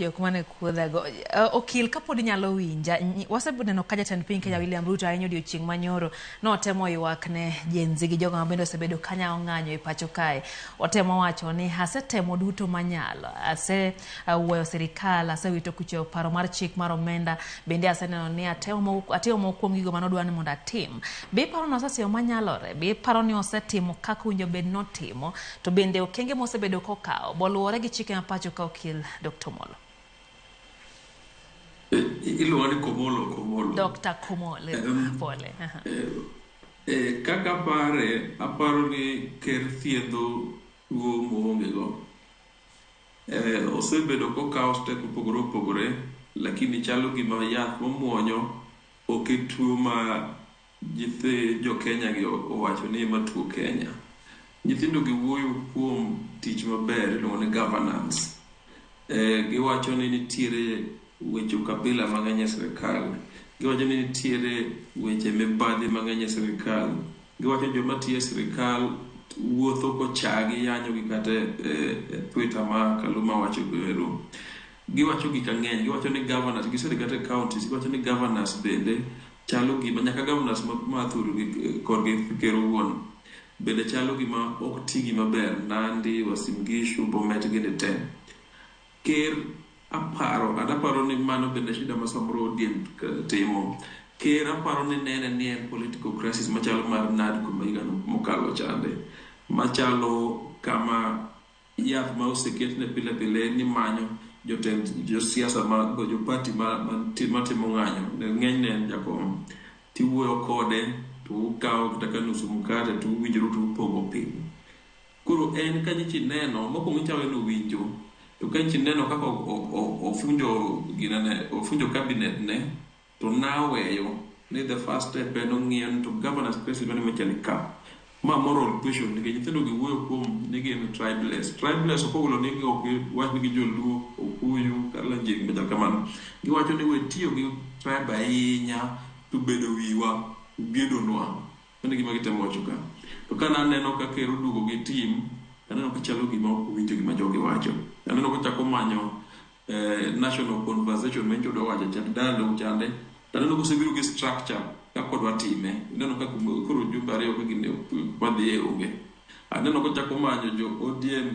Jok mane kuodhago. Okil, kapod inyalo winja, waseneno ka jatend piny Kenya William Ruto ahinya odiochieng' manyoro notemo ywak ne Gen Z gi jogo mabende osebedo kanyawo ng'anyo e pacho kae. Otemo wacho ni asetemo duto manyalo, ase wuoyo sirikal, asewito kucho paro mar chik mar omenda, bende aseneno ni atemo atimo moko kuom gigo manodwa ni mondo atim. Be iparo ni osetimo manyalore? Be iparo ni osetimo kaka owinjo bed notimo? To bende okenge mosebedo kokawo boluwore gi chike ma pacho ka okil Dr. Omolo? Iluonga ni Komolo, Komolo. Dr. Komolo, pole. Kaka apare, aparo ni ker thiedho tuo moonge go. Osebedo kokawo step mopogore opogore, lakini chalo gima yath momuonyo ok e tuo ma nyithi jo Kenya gi owacho ni ema tuo Kenya. Nyithindo gi wuoyo kuom tich maber iluongo ni governance. Giwacho ni nitiere weche ukabila mang'eny e sirikal. Giwacho ni nitiere weche mibadhi mang'eny e sirikal. Giwacho ni joma tiyo e sirikal wuotho kochagi yanyogi kata e Twitter ma Kaluma wacho go ero. Giwacho gik ang'eny. Giwacho ni governors, gisedhi kata e counties, giwacho ni governors bende chalo gima nyaka governors ma thuru gi korgi ker owuon bende chalo gima ok tigi maber Nandi, Uasin Gishu, Bomet gini te. Ker aparo, an aparo ni mano bende shida ma samoro ODM timo. Ker aparo ni nene ni en political crisis machalo mar NADCO ma higa mokalo chande. Machalo kama yath ma oseketne pile pile ni manyo jotend josiasa ma jo party matimo ng'anyo ng'enyne en jakom tiwuoyo kode to ukawo kata ka nusu mkate to uwinjoru to upogo piny. Koro en ka nyichi neno mokwongo ichako neno winjo to ka nyichi neno kaka ofunjo ginene ofunjo cabinet ne to naweyo ni the first step en ong'iyo ni to governors president machal ka ma moral question nikech nyithindo gi wuoyo kuom ni gin tribeless. Tribeless ok ogolo ni ok giwach ni gi joluo, okuyu, kalenjin machal kamano. Giwacho ni we tiyo gi tribe ahinya to bedo wiwa, gedonwa. Mano e gima gitemo wacho ka. To ka naneno ka ker oduogo gi team, aneno ka chalo gima ok owinjo gima jogi wacho. Aneno kochako manyo national conversation ma nyocha odwa wacho cha dialogue chande. To aneno kosebiro gi structure kaka odwa time. Ineno ka koro jumbe ariyo ka gini wadhiye onge. Aneno kochako manyo jo ODM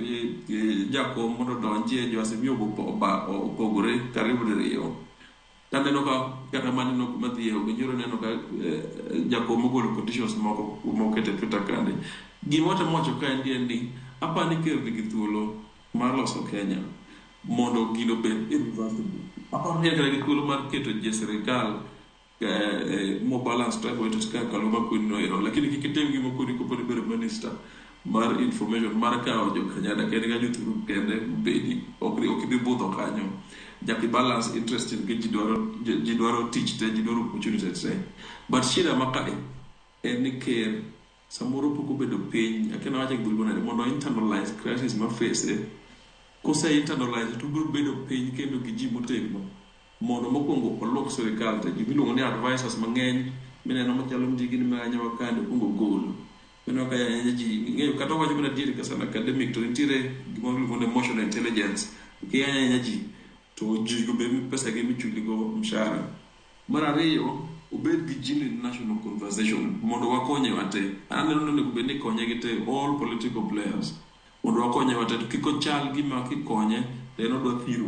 gi jakom mondo odonjie, jo Azimio opogore karibu diriyo. Taneno ka kata maneno kuma dhiye onge. Nyoro neno ka jakom ogolo conditions moko moketo e Twitter kande. Gima watemo wacho ka endi en ni aparo ni ker nigi thuolo mar loso Kenya mondo gino obed irreversible. Aparo ni en kata gi thuolo mar keto ji e sirikal mo balance tribal interest kaka Kaluma Queen no ero. Lakini kik itim gima koni koponi ibedo minister mar information mar kawo jo Kanyada kende ka jothuru kende bedi ok ibi budho kanyo. Nyaka i balance interest nikech ji dwaro tich te, ji dwaro opportunity te. But shida ma kae en ni ker samoro pok obedo piny, akia nawache gi dholuo nade, mondo internalize crisis ma face. Kose internalize to obiro bedo piny kendo gi ji motegno mondo mokwongo oluok sirikal te. Gimiluongo ni advisors mang'eny mineno machalo ndigi ni manyowa kande okwongo ogol. Ineno ka yanyo ji ing'eyo kata owacho mana adieri kaka an academic to nitiere gimoro miluongo ni emotional intelligence. Kiyanyo ayanya ji to ji go be pesa gi michuli go mshahara. Mar ariyo, obed gi genuine national conversation mondo wakonye wate. An aneno ni onego bed ni ikonye gi te all political players mondo wakonye wate to kik ochal gima kikonye to en odwa thiro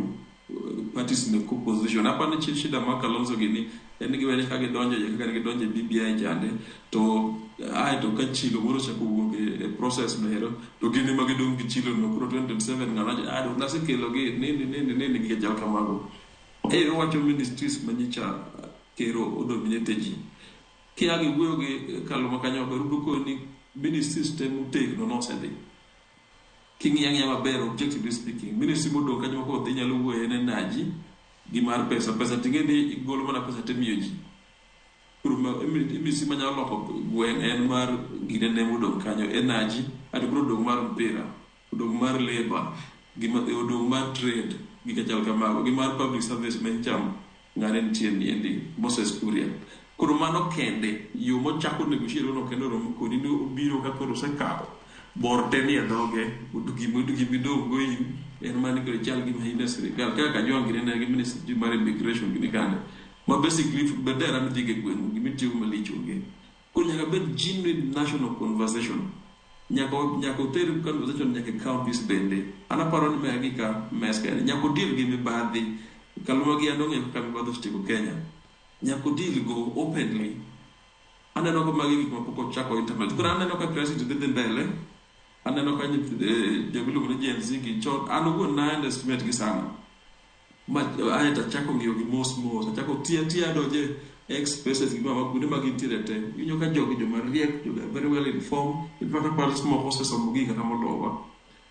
parties mek opposition. Aparo ni shida mar Kalonzo gini en ni giwacho ni ka gidonjo iye kaka ne gidonjo e BBI chande to ae to ka chilo moro ochako wuok e process no ero to gin ema gidong' gi chilo no koro 2027 ng'ano wacho ah nasekelo gi nini nini nini gik chal kamago. E owacho ministries ma nyicha ker odominate ji. Kia giwuoyo gi Kaluma kanyo maber ubiro koni ni ministries te motegno nosedhi. King'iyo ang'iya maber objectively speaking, ministry modong' kanyo ma kodhi nyalo wuoyo en energy gi mar pesa. Pesa ting'e ni igolo mana pesa timiyo ji. Koro ministry manyalo loko gweng' en mar ginene modong' kanyo energy ato koro odong' mar mpira, odong' mar labour, odong' mar trade gik machal kamago gi mar public service ma nyicha ng'ane nitie niendi Moses Kuria. Koro mano kende yo mochako negotiate no kendo oromo kodi ni obiro ka koro osekawo bor te nie dhoge gimidong' go in En mana ni koro ichal gima in e sirikal kaka Kajwang' gini ne gi ministry mar immigration gini kande. Ma basically bendera midhigo e gweng'u gima itiyogo malich onge. Koro nyaka bed genuine national conversation. Nyaka nyaka oter conversation nyaka e counties bende. An aparo ni magi ka mes kende. Nyaka odeal gi mibadhi. Kaluma gi an ong'eyo kaka mibadhi osetieko Kenya. Nyaka odeal go openly. Aneno ka magi gik ma pok ochako implement. Koro aneno ka crisis dhi dhi mbele. Aneno ka joma iluongo ni Gen Z gi chon an owuon na underestimate gi sana. Ma aeto achako ng'iyo gi mos mos. Achako tiyo atiya adonje X spaces gi mama kuonde ma gintiere te. Iwinjo ka jogi joma riek, jogi are very well informed. In fact aparo ni moko osesomo gigi kata molowa.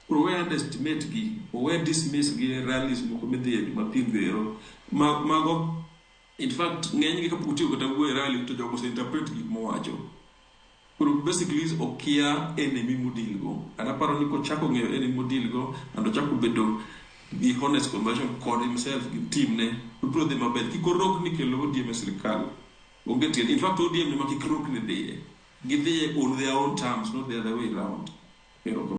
Koro we underestimate gi, owe dismiss gi e rallies moko midhiye Jumapil ero. Ma, mago in fact ng'enygi kapok otieko kata wuoyo e rally to jogo ose interpret gik mowacho. Koro basically okia enemy modeal go. And aparo ni kochako ng'eyo enemy modeal go and ochako bedo gi honest conversation kod himself gi team ne, to biro dhi maber. Kik orokni kelo ODM e sirikal. Onge tiende. In fact ODM ema kik rokni dhiye. Gidhiye on their own terms, not the other way round. Erokamano.